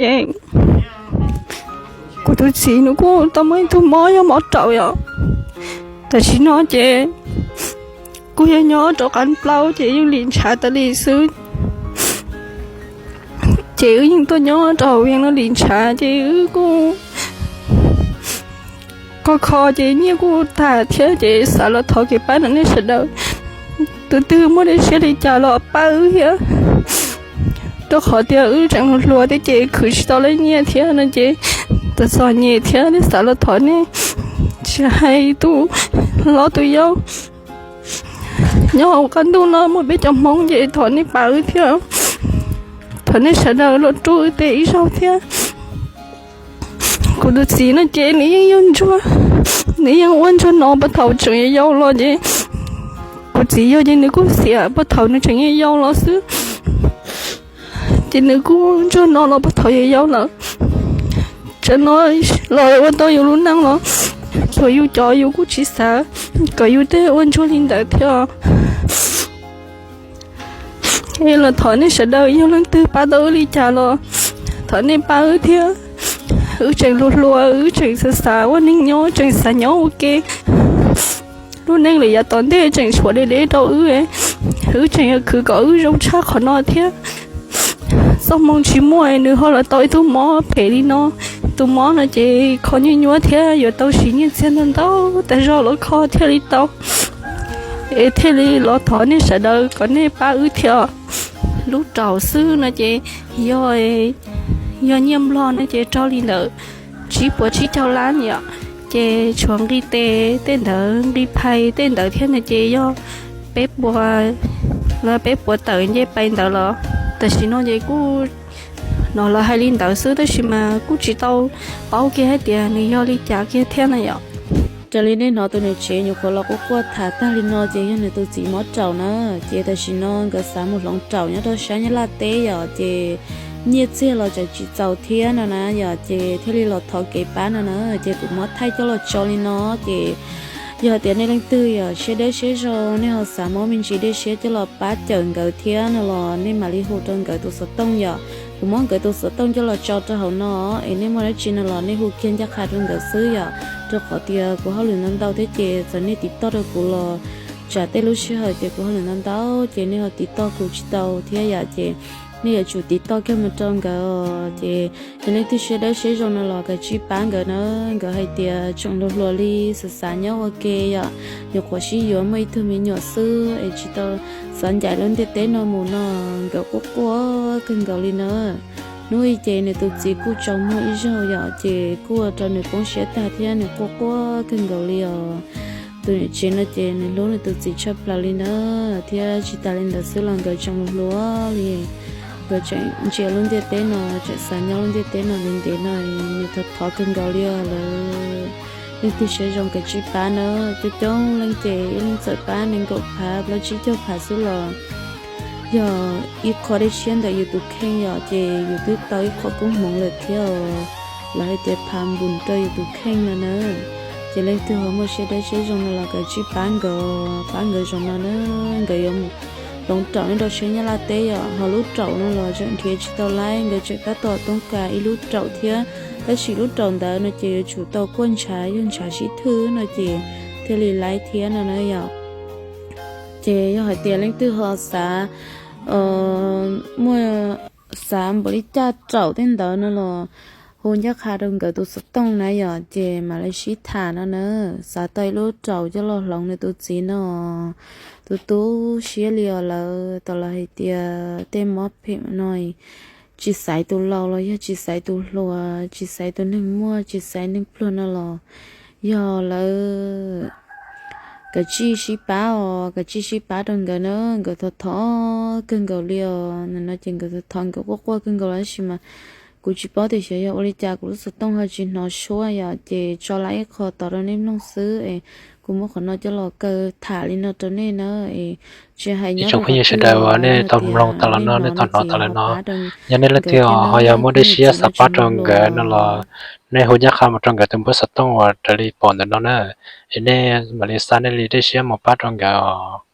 Ces kuv tus txiv nws kuj tau muaj ib tug mob yog mob raum yom. Tam sim no ces kuj yog nyob rau qab plaub ces yeej lim ntshav tas li xwb. Ces wb yeej tuaj nyob rau hauv yeej no lim ntshav ces wb kuj kho kho ces nyiaj kuj tag thiab ces xav los thov kev pab rau nej sawv daws. Tus twg muaj dej siab li cas los pab wb thiab, rau qhov tias wb tseem hluas thiab ces khwv tsis tau lawv nyiaj thiab no ces txom txom nyem thiab xav los thov nej, tsis hais tus hlob tus yau nyob hauv qab ntuj no muaj peb cov Hmoob ces thov nej pab wb thiab, thov nej sawv daws los rub wb tej ib zaug thiab. Kuv tus txiv no ces nws yeej yog ntsuag, nws yeej ua ntsuag no puag thaum tseem yau yau los ces kuv txiv yog ces nws kuj xiam puag thaum nws tseem yau yau los xwb. Ces nws kuj ntsuag no los puag thaum yau yau lawm. Tsam no los ua tau yus lub neej los txhua yus cov yus kuj tsis xav kom yus tej ua ntsuag li ntawd thiab. Es los thov nej sawv daws yog leej twg pab tau wb li cas los thov nej pab wb thiab. Wb tseem hluas hluas, wb tseem xav xav ua neej nyob, tseem xav nyob ua ke. Lub neej lawm yav tom ntej tseem tshuav deb deb rau wb, wb tseem yuav khwv kom wb zoo tshaj qhov no thiab. Txoj hmoo tsis muaj nws ho los tau ib tug mob phem li no. Tus mob no ces kho nyuaj nyuaj thiab yuav tau siv nyiaj txiag ntau ntau tas zog los kho thiaj li tau. Es thiaj li los thov nej sawv daws kom nej pab wb thiab. Lub raum xwb no ces yog, yog nyiaj Nplog no ces raug li ntawm tsib puas tsib caug lab yom, ces tshuav nqi tes tej ntawd, nqi phais tej ntawd thiab no ces yog peb puas, lawv peb puas tawm nce pais ntawd los. Tam sim no ces kuj hnov lawv hais li ntawd xwb tab sis mas kuj tsis tau paub kiag hais tias nws yog li cas kiag thiab na yom. Raws li nej hnov tus niam tsev nyuam qhuav los quaj quaj tham tag li no ces yog nws tus txiv mob raum na. Ces tam sim no nkawd xav mus hloov raum nyob rau sab Nyab Laj teb yom, ces nyiaj txiag los tseem tsis txaus thiab no na yom, ces thiaj li los thov kev pab no na. Ces kuv muab thaij coj los tso li no ces yog hais tias nej leej twg yog siab dawb siab zoo, nej ho xav muab me ntsis dej siab coj los pab cawm nkawd thiab no los nej mam li hu rau nkawd tus xov tooj yom. Kuv muab nkawd tus xov tooj coj los tso rau hauv no, es nej muaj dab tsi no los nej hu kiag ncaj qha rau nkawd xwb yom. Rau qhov tias kuv hauj lwm ntau ntau thiab ces txawm nej tiv toj rau kuv los tsam tej lub sij hawm ces kuv hauj lwm ntau ntau ces nej ho tiv toj kuv tsis tau thiab yom, ces nej yuav tsum tiv toj kiag mus rau nkawd. Ces yog leej twg siab dawb siab zoo no los kav tsij pab nkawd na. Nkawd hais tias tseem hluas hluas li, xav xav nyob ua ke yom, nyuam qhuav sib yuav muaj ib tug me nyuam xwb es tsis tau xav ncaim lub ntiaj teb no mus no. Nkawd quaj quaj kawg nkaus li na. Hnub i ces nws tus txiv kuj tsaus muag ib zaug yom, ces kuj ua rau nws poob siab tag thiab nws quaj quaj kawg nkaus li os. Tus niam tsev no ces nws hlub nws tus txiv tshaj plaws li na, thiab tsis tas li ntawd xwb los nkawd tseem hluas hluas li. Nkawd tseem ntsia lub ntiaj teb no, tseem xav nyob lub ntiaj teb no ntev ntev no, nws thov thov kawg nkaus li os lawm. Leej twg siab zoo kav tsij pab na, coob coob leej ces ib leeg txawm pab nees nkaum phav plaub tsib caug phav xwb los yog ib qho dej siab ntawm yus tus kheej yom, ces yus twb tau ib qho koob hmoov lawm thiab os. Lawv hais tias phav npun rau yus tus kheej no na. Ces leej twg ho muaj siab dawb siab zoo no los kav tsij pab nkawd, pab nkawd zaum no na. Nkawd yuav mus hloov raum nyob rau sab Nyab Laj teb yom, ho lub raum no los tseem nrhiav tsis tau laib, nkawd tseem tab tom toob kas ib lub raum thiab. Tab sis lub raum ntawd no ces yuav tsum tau kuaj ntshav, yog ntshav sib thwj no ces thiaj li laib thiab no na yom. Ces yog hais tias leej twg ho xav muaj, xav npaum li caj raum tej ntawd no los hu ncaj qha rau nkawd tus xov tooj na yom, ces mam li sib tham no na. Xav tau ib lub raum coj los hloov nws tus txiv no, tu tu siab li os lawm. Tam lawv hais tias tej mob phem no tsis xaiv tus laus los yog tsis xaiv tus hluas, tsis xaiv tus neeg muaj, tsis xaiv neeg pluag no los yog lawv kav tsij sib pab os, kav tsij sib pab rau nkawd na. Nkawd thov thov kawg nkaus li os no ces nkawd thov thov, nkawd quaj quaj kawg nkaus lawm tab sis mas kuv tsis paub tias xyov yog ua li cas kuv lub xov tooj ho tsis hnov suab yom, ces tso lawm ib qho tod rau nej mloog xwb es kuv muab qhov no coj los kaw tham li no rau nej na. Es tsis hais nyob tsoom phooj ywg sawv daws uas nej tau mloog tas los no, nej tau hnov tas los no, yog nej leej twg ho yog muaj dej siab xav pab rau nkawd no los nej hu ncaj qha mus rau nkawd tus npawb xov tooj uas raws li pom ntawm no na, es nej mam li xa nej li dej siab mus pab rau nkawd os.